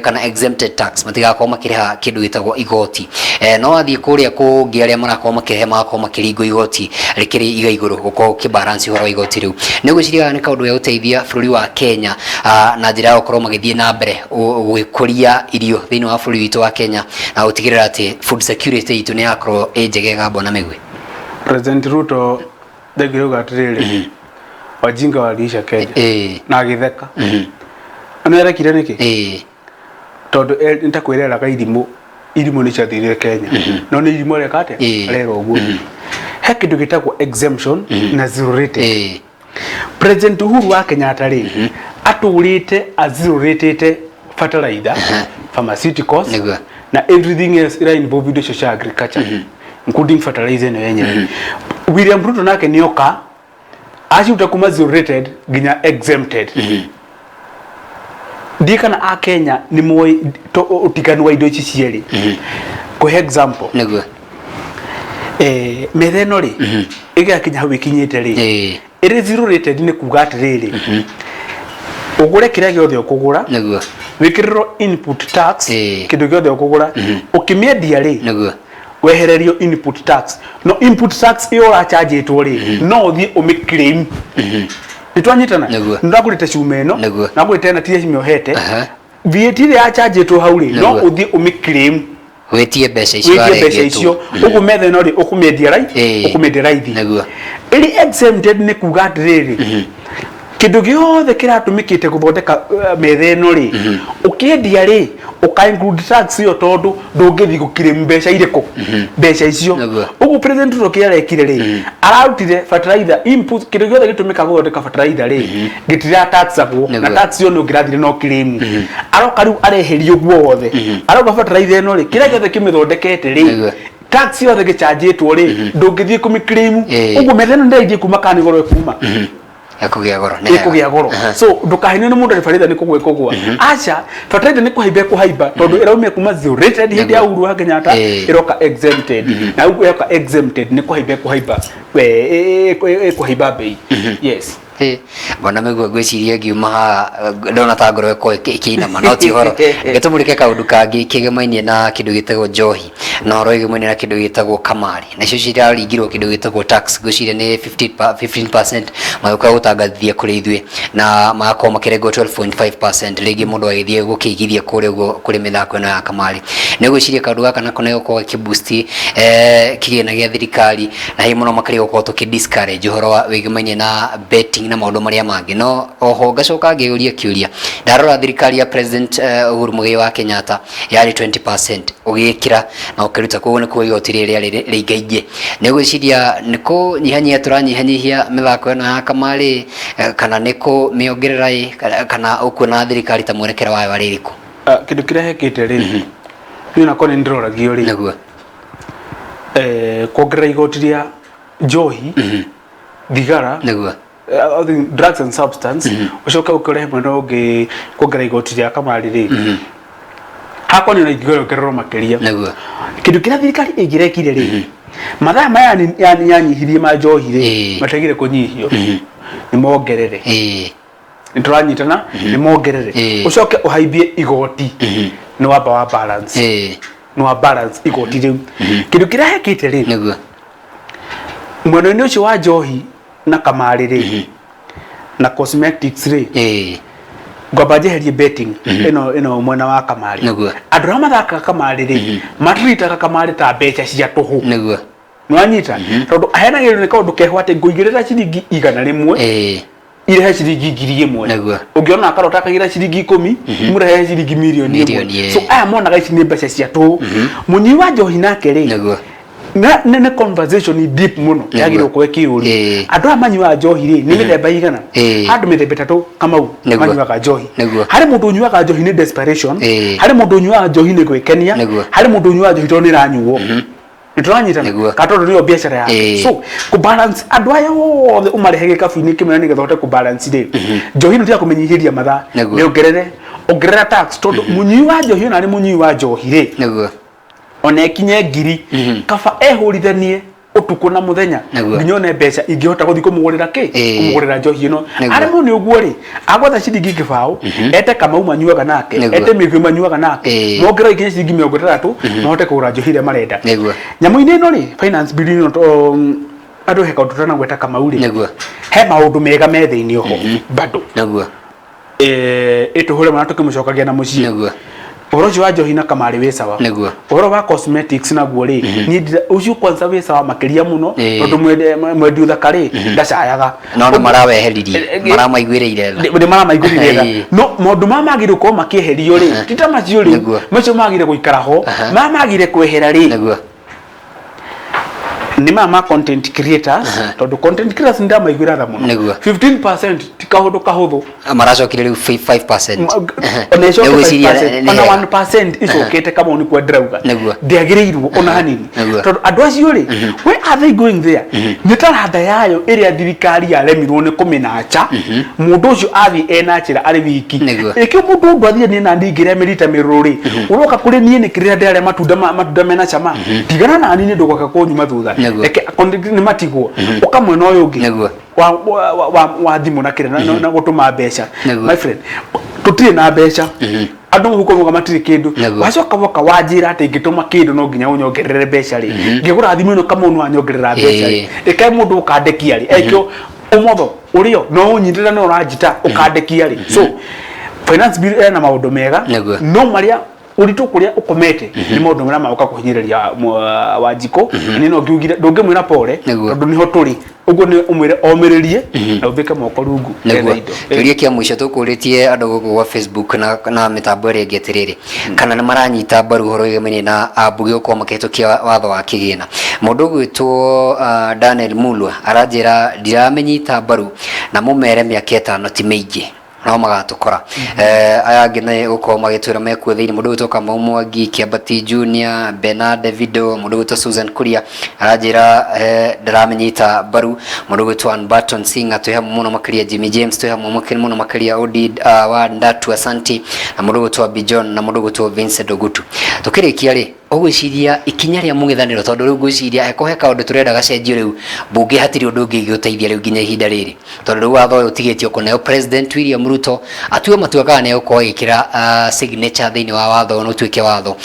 kana exempted tax, matigakorwo makĩrĩha kĩndũ gĩtagwo igoti. No wathiĩ kũrĩa kũngĩ, arĩa marakorwo makĩrehe magakorwo makĩringwo igoti rĩkĩrĩ iga igũrũ, gũkorwo ũkĩbalance ũhoro wa igoti rĩu. Nĩ ũgwĩciria nĩ kaũndũ ga gũteithia bũrũri wa Kenya na njĩra ya gũkorwo magĩthiĩ na mbere gũgĩkũria irio thĩinĩ wa bũrũri witũ wa Kenya na gũtigĩrĩra atĩ food security itũ nĩ yakorwo ĩ njega ĩgambwo na mĩguĩ? President Ruto ndaiguire auga atĩrĩrĩ, "Wajinga waliisha Kenya," na agĩtheka. Nĩ arekire nĩkĩ? Tondũ nĩ ta kwĩreraga irimũ, irimũ nĩ ciathirire Kenya, no nĩ irimũ areka atĩa? Arera ũguo. He kĩndũ gĩtagwo exemption na zero rated. President Uhuru wa Kenyatta rĩ, atũrĩte a zero ratĩte fertilizer, pharmaceuticals na everything else ira involve indo icio cia agriculture, including fertilizer ĩno yenyewe. William Ruto nake nĩoka aciruta kuma zero rated nginya exempted. Ndiĩ kana a Kenya nĩ moĩ ũtiganu wa indo ici cierĩ. Kũhe example, metha ĩno rĩ, ĩgakinya hau ĩkinyĩte rĩ, ĩrĩ zero rated, nĩ kuga atĩrĩrĩ, ũgũre kĩrĩa gĩothe ũkũgũra, wĩkĩrĩrwo input tax. Kĩndũ gĩothe ũkũgũra ũkĩmĩendia rĩ, wehererio input tax. No input tax ĩyo ũrachanjĩtwo rĩ, no ũthiĩ ũmĩ claim. Nĩ twanyitana? Nĩ ndagũrĩte cuma ĩno, ndagũrĩte na tiria cimĩohete, VAT ĩrĩa yachanjĩtwo hau rĩ, no ũthiĩ ũmĩ claim. Wĩtie mbeca icio Wĩtie mbeca warengetwo. icio. Ũguo metha ĩno rĩ, ũkũmĩendia raithi, ũkũmĩendia raithi. Ĩrĩ exempted nĩ kuga atĩrĩrĩ, kĩndũ gĩothe kĩratũmĩkĩte gũthondeka metha ĩno rĩ, ũkĩendia rĩ, ũka include tax ĩyo, tondũ ndũngĩthiĩ gũkirĩmu mbeca irĩkũ, mbeca icio. Ũguo President Ruto kĩrĩa arekire rĩ, ararutire fertilizer input, kĩndũ gĩothe gĩtũmĩkaga gũthondeka fertilizer rĩ, gĩtira taxagwo na tax ĩyo nĩ ũngĩrathire no claim. Aroka rĩu areheria ũguo wothe, arauga fertilizer ĩno rĩ, kĩrĩa gĩothe kĩmĩthondekete rĩ, tax yothe gĩchanjĩtwo rĩ, ndũngĩthiĩ kũmĩ-claim. Ũguo metha ĩno ndĩraithiĩ kuma kana nĩ goro ĩkuma. Ĩkũgĩa goro, nĩ wega. Ĩkũgĩa goro. So ndũkahenio nĩ mũndũ atĩ fertilizer nĩ kũgwa ĩkũgwa. Aca, fertilizer nĩ kũhaimba ĩkũhaimba, tondũ ĩraumire kuma zero rated hĩndĩ ya Uhuru wa Kenyatta, ĩroka exempted. Na ũguo yoka exempted nĩ kũhaimba ĩkũhaimba, ĩkũhaimba mbei, yes. Mbona mĩguo ngwĩciria ngiuma haha ndona ta ngoro ĩkorwo ĩkĩinama, no ti ũhoro. Reke tũmũrĩke kaũndũ kangĩ kĩgemainiĩ na kĩndũ gĩtagwo njohi na ũhoro wĩgemainiĩ na kĩndũ gĩtagwo kamarĩ. Nacio ciraringirwo kĩndũ gĩtagwo tax, ngwĩciria nĩ 15% magĩũka gũtangathithia kũrĩ ithuĩ, na magakorwo makĩrengwo 12.5% rĩngĩ mũndũ agĩthiĩ gũkĩigithia kũrĩa ũguo kũrĩ mĩthako ĩno ya kamarĩ. Nĩ ngwĩciria kaũndũ gaka nako nĩ gũkorwo gakĩ boost kĩgĩna gĩa thirikari, na hihi mũno makĩria gũkorwo tũkĩ discourage ũhoro wa wĩgemainiĩ na betting na maũndũ marĩa mangĩ. No oho ngacoka ngĩyũria kĩũria, ndarora thirikari ya President Uhuru Muigai wa Kenyatta yarĩ 20% ũgĩkĩra na ũkĩruta, koguo nĩ kuo igoti rĩrĩ rĩarĩ rĩingaingĩ. Nĩ ũgwĩciria nĩ kũnyihanyihia tũranyihanyihia mĩthako ĩno ya kamarĩ, kana nĩ kũmĩongerera ĩ, kana ũkuona thirikari ta mwerekera wayo arĩ ĩrĩkũ? Kĩndũ kĩrĩa hekĩte rĩ, niĩ onakwa nĩ ndĩroragio rĩ, kuongerera igoti rĩa njohi, thigara, I think drugs and substance, ũcoke ũkĩrehe mwena ũngĩ kuongerera igoti rĩa kamarĩ rĩ, hakwa nĩ ona ingĩongererwo makĩria. Kĩndũ kĩrĩa thirikari ĩngĩrekire rĩ, mathaa maya yanyihirie ma njohi rĩ, matiagĩrĩire kũnyihio, nĩ mongerere. Nĩ tũranyitana? Nĩ mongerere. Ũcoke ũhaimbie igoti, nĩ wamba wa balance, nĩ wa balance igoti rĩu. Kĩndũ kĩrĩa hekĩte rĩ, mwena-inĩ ũcio wa njohi na kamarĩ rĩ, na cosmetics rĩ, ngwamba njeherie betting ĩno mwena wa kamarĩ. Andũ arĩa mathakaga kamarĩ rĩ, matiritaga kamarĩ ta mbeca cia tũhũ. Nĩwanyita? Tondũ aheanagĩrĩrio nĩ kaũndũ keho atĩ ngũigĩrĩra ciringi 100 irehe ciringi 1000. Ũngĩona akarota akagĩra ciringi 10, imũrehe ciringi 1,000,000. Mirioni, So aya monaga ici nĩ mbeca cia tũhũ. Mũnyui wa njohi nake rĩ, nĩ conversation deep mũno yagĩrĩirwo gũkorwo ĩkĩyũrio. Andũ aya manyuaga njohi rĩ, nĩ mĩthemba igana? Andũ mĩthemba 3, Kamau, manyuaga njohi. Harĩ mũndũ ũnyuaga njohi nĩ desperation, harĩ mũndũ ũnyuaga njohi nĩ gwĩkenia, harĩ mũndũ ũnyuaga njohi tondũ nĩ ĩranyuo. Nĩ tũranyitana? Kana tondũ nĩyo biacara yake. So kũ balance andũ aya othe ũmarehe gĩkabu-inĩ kĩmwe na nĩgetha ũhote kũ balance rĩ, njohi ĩno tiga kũmĩnyihĩria mathaa, mĩongerere, ongerera tax, tondũ mũnyui wa njohi ona arĩ mũnyui wa njohi rĩ, ona ĩkinye 1000, kaba ehũrithanie ũtukũ na mũthenya nginya one mbeca ingĩhota gũthiĩ kũmũgũrĩra kĩ, kũmũgũrĩra njohi ĩno. Aremwo nĩ ũguo rĩ, agwetha ciringi 20, ete Kamau manyuaga nake, ete Mĩgwi manyuaga nake, mongerere ikinye ciringi 60, mahote kũgũra njohi ĩrĩa marenda. Nyamũ-inĩ ĩno rĩ, finance bill ĩno, andũ he kaũndũ tũtanagweta, Kamau rĩ, he maũndũ mega me thĩinĩ oho bado. Ĩtũhũre mwana tũkĩmũcokagia na mũciĩ. Ũhoro ũcio wa njohi na kamarĩ wĩ sawa. Ũhoro wa cosmetics naguo rĩ, niĩ ũcio kwanza wĩ sawa makĩria mũno, tondũ mwendi ũthaka rĩ, ndacayaga. No nĩ maraweheririe, maramaiguĩrĩire tha. Nĩ maramaiguĩrĩire tha. No maũndũ maya magĩrĩire gũkorwo makĩeherio rĩ, ti ta macio rĩ, macio magĩrĩire gũikara ho. Maya magĩrĩire kwehera rĩ, nĩ maya ma content creators, tondũ content creators nĩ ndamaiguĩra tha mũno. 15% ti kaũndũ kahũthũ. Maracokire rĩu 5%. Ona ĩcoke 5%, ona 1% icokete, Kamau, nĩ kwa ndĩrauga ndĩagĩrĩirwo ona hanini, tondũ andũ acio rĩ, where are they going there? Nĩ taranda yayo ĩrĩa thirikari yaremirwo nĩ kũmĩnacha. Mũndũ ũcio athiĩ ena njĩra arĩ wiki. Ĩkĩo mũndũ ũndũ athiĩ niĩ na ndingĩrĩa mĩrita mĩrũrũ rĩ, ũroka kũrĩ niĩ nĩkĩ rĩrĩa ndĩrarĩa matunda matunda mena cama? Tigana na niĩ, ndũgoka kũnyuma thutha. Reke nĩ matigwo ũka mwena ũyũ ũngĩ wa thimũ na kĩrĩa na gũtũma mbeca. My friend, tũtirĩ na mbeca, andũ mũhuko muga matirĩ kĩndũ. Wacoka woka wanjĩra atĩ ingĩtũma kĩndũ no nginya ũnyongerere mbeca rĩ, ngĩgũra thimũ ĩno, Kamau, nĩ wanyongerera mbeca rĩ, ĩkae mũndũ ũkandekia rĩ, ekĩo ũmotho ũrĩo no ũnyitĩra no ũranjita ũkandekia rĩ. So finance bill ena maũndũ mega, no marĩa Ũritũ kũrĩa ũkomete nĩ maũndũ marĩa magoka kũhinyĩrĩria Wanjikũ. Na niĩ no ngiugire ndũngĩmwĩra pore, Nĩguo. tondũ nĩho tũrĩ ũguo, nĩ ũmwĩre omĩrĩrie na ũmbĩke moko rungu nĩguo ethe indo. Kĩũria kĩa mũico tũkũrĩtie andũ gũkũ gwa Facebook na mĩtambo ĩrĩa ĩngĩ atĩrĩrĩ, kana nĩ maranyita mbaru ũhoro wĩgemaine na ambunge gũkorwo makĩhĩtũkia watho wa kĩgĩna. Mũndũ ũgwĩtwo Daniel Mulwa aranjĩra ndiramĩnyita mbaru, na mũmere mĩaka 5 ti mĩingĩ no magatũkora. Aya angĩ nĩ gũkorwo magĩtwĩra mekuo thĩinĩ, mũndũ ũgwĩtwo Kamau Mwangi, Kĩambati Junior, Bernard Davido, mũndũ ũgwĩtwo Susan Kuria aranjĩra ndaramĩnyita mbaru, mũndũ ũgwĩtwo Ann Barton Singer twĩ hamwe mũno makĩria, Jimmy James twĩ hamwe mũno makĩria, Odi wa Ndatu Asanti, na mũndũ ũgwĩtwo Abi John, na mũndũ ũgwĩtwo Vincent Ogutu. Tũkĩrĩkia rĩ, ũgwĩciria ikinya rĩa mũng'ethanĩro, tondũ rĩu ngwĩciria hekohe kaũndũ tũrenda gacenjio rĩu mbunge hatirĩ ũndũ ũngĩ ingĩgũteithia rĩu nginya ihinda rĩrĩ, tondũ rĩu watho ũyũ ũtigĩtio kũneo President William Ruto atue matua kana nĩ egũkorwo agĩkĩra signature thĩinĩ wa watho ũyũ ũtuĩke watho,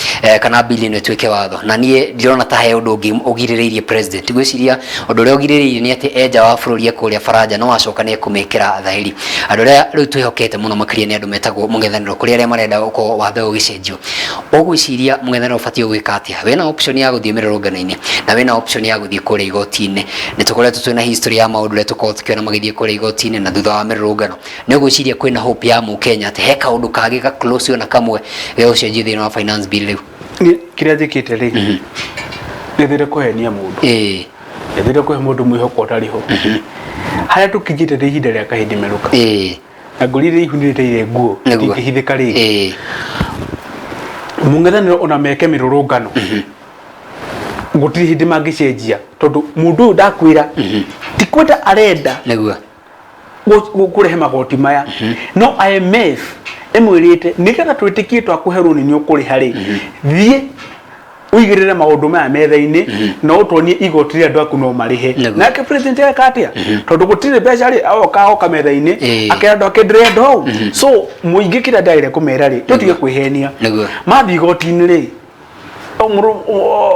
kana bill ĩno ĩtuĩke watho. Na niĩ ndirona ta he ũndũ ũngĩ ũgirĩrĩirie president. Ngwĩciria ũndũ ũrĩa ũgirĩrĩirie nĩ atĩ e nja wa bũrũri, e kũrĩa Faranja, no acoka nĩ ekũmĩkĩra thahĩri. Andũ arĩa rĩu twĩhokete mũno makĩria nĩ andũ metagwo mũng'ethanĩro, kũrĩ arĩa marenda gũkorwo watho ũyũ ũgĩcenjio. Ũgwĩciria mũng'ethanĩro ũbatiĩ gwĩka atĩa? Wĩna option ya gũthiĩ mĩrũrũngano-inĩ na wĩna option ya gũthiĩ kũrĩa igoti-inĩ. Nĩ tũkoretwo twĩna history ya maũndũ ũrĩa tũkoragwo tũkĩona magĩthiĩ kũrĩa igoti-inĩ na thutha wa mĩrũrũngano. Nĩ ũgwĩciria kwĩna hope ya mũkenya atĩ he kaũndũ kangĩ ga close ona kamwe gegũcenjio thĩinĩ wa finance bill rĩu? Niĩ kĩrĩa njĩkĩte rĩ, nĩ thire kũhenia mũndũ, nĩ thire kũhe mũndũ mwĩhoko ũtarĩ ho. Harĩa tũkinyĩte nĩ ihinda rĩa kahĩndĩ merũka, na ngũri iria ihunĩte ire nguo itingĩhithĩka rĩngĩ. Mũng'ethanĩro ona meke mĩrũrũngano, gũtirĩ hĩndĩ mangĩcenjia, tondũ mũndũ ũyũ ndakwĩra ti kwenda arenda kũrehe magoti maya, no IMF ĩmwĩrĩte nĩgetha twĩtĩkie twakũhe rũni nĩ ũkũrĩha rĩ, thiĩ ũigĩrĩre maũndũ maya metha-inĩ na ũtuonie igoti rĩa andũ aku no marĩhe. Nake president eka atĩa? Tondũ gũtirĩ mbeca rĩ, oka oka metha-inĩ, akera andũ ake ndĩrenda ũũ. So mũingĩ kĩrĩa ndagĩrĩire kũmera rĩ, tũtige kwĩhenia. Mathiĩ igoti-inĩ rĩ,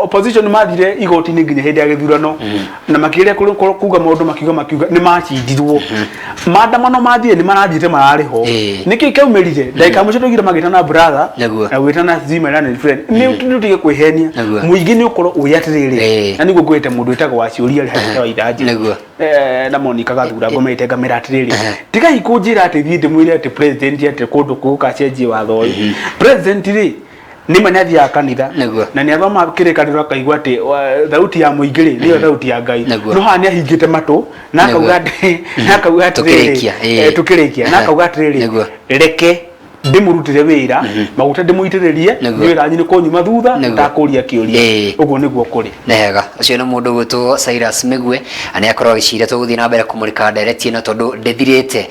opposition mathire igoti-inĩ nginya hĩndĩ ya gĩthurano na makĩgeria kuga maũndũ, makiuga nĩ macindirwo. Maandamano mathire, nĩ marathiĩte mararĩ ho. Nĩkĩ kĩaumĩrire ndagĩka ya mũico? Tũigire magĩtana brother na gwĩtana sijui my learned friend. Nĩ tũtige kwĩhenia. Mũingĩ nĩ ũkorwo ũĩ atĩrĩrĩ, na nĩguo ngwĩte mũndũ wĩtagwo Waciũria rĩ hakuhĩ wa ithanjĩ, na Monica Gathura, ngomete ngamera atĩrĩrĩ, tigai kũnjĩra atĩ thiĩ ndĩmwĩre atĩ president atĩ kũndũ gũgacenjie watho ũyũ. President rĩ, nĩma nĩ athiaga kanitha na nĩ athomaga kĩrĩkanĩro akaigua atĩ thauti ya mũingĩ rĩ nĩyo thauti ya Ngai. No haha nĩ ahingĩte matũ na akauga atĩ, na akauga atĩrĩrĩ, Tũkĩrĩkia, tũkĩrĩkia, na akauga atĩrĩrĩ, reke ndĩmũrutĩre wĩra, maguta ndĩmũitĩrĩrie, wĩra wanyu nĩ kũnyuma thutha, ndakũria kĩũria. Ũguo nĩguo kũrĩ. Nĩ hega. Ũcio nĩ mũndũ ũgwĩtwo Cyrus Mĩgwe, na nĩ akorwo agĩciria tũgũthiĩ na mbere kũmũrĩka ndereti ĩno tondũ ndĩthirĩte.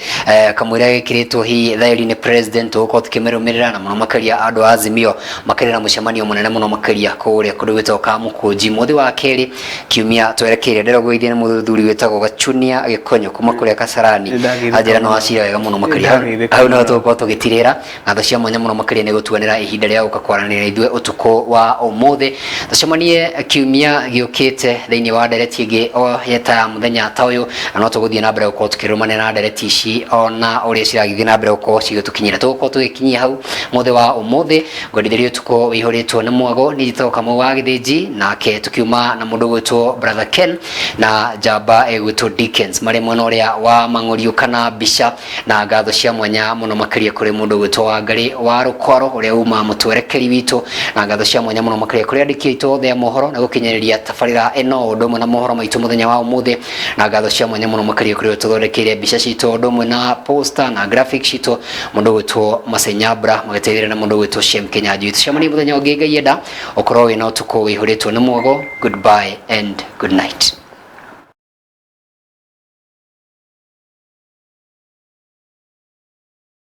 Kamũira ĩkĩrĩtwo hihi thaĩri nĩ president, tũgũkorwo tũkĩmĩrũmĩrĩra na mũno makĩria andũ a Azimio makĩrĩ na mũcemanio mũnene mũno makĩria kũrĩa kũndũ gwĩtagwo Kamũkũnji mũthĩ wa kerĩ kiumia twerekeire. Ndĩrogũithia nĩ mũthuri wĩtagwo Gachunia Gĩkonyo kuma kũrĩa Kasarani. Nĩndageithĩka Anjĩra no mũno. acira wega mũno makĩria. Nĩndageithĩka Hau no mũno. tũgũkorwo tũgĩtirĩra. Ngatho cia mwanya mũno makĩria nĩ gũtuanĩra ihinda rĩa gũka kwaranĩria na ithuĩ ũtukũ wa ũmũthĩ. Tũcemanie kiumia gĩũkĩte thĩinĩ wa ndereti ĩngĩ o yeta ya mũthenya ta ũyũ, na no tũgũthiĩ na mbere gũkorwo tũkĩrũmanĩra na ndereti ici ona ũrĩa ciragĩthiĩ na mbere gũkorwo cigĩtũkinyĩra. Tũgũkorwo tũgĩkinyia hau mũthĩ wa ũmũthĩ. Ngwendithĩria ũtukũ wĩihũrĩtwo nĩ mwago. Niĩ njĩtagwo Kamau wa Gĩthĩnji, nake tũkiuma na mũndũ ũgwĩtwo Brother Ken na njamba ĩgwĩtwo Dickens marĩ mwena ũrĩa wa mang'ũriũ kana mbica, na ngatho cia mwanya mũno makĩria kũrĩ mũndũ ũgwĩtwo Wangarĩ wa Rũkwaro ũrĩa uma mũtwerekeri witũ, na ngatho cia mwanya mũno makĩria kũrĩ andĩki aitũ othe a mohoro na gũkinyanĩria tabarĩra ĩno ũndũ ũmwe na mohoro maitũ mũthenya wa ũmũthĩ, na ngatho cia mwanya mũno makĩria kũrĩ ũrĩa tũthondekeire mbica citũ ũndũ ũmwe na poster na graphics citũ, mũndũ ũgwĩtwo Masenyabra magĩteithĩrĩria na mũndũ ũgwĩtwo Shem Kĩnyanjui. Tũcemanie mũthenya ũngĩ Ngai enda, ũkorwo wĩna ũtukũ wĩihũrĩtwo nĩ mwago. Goodbye and good night.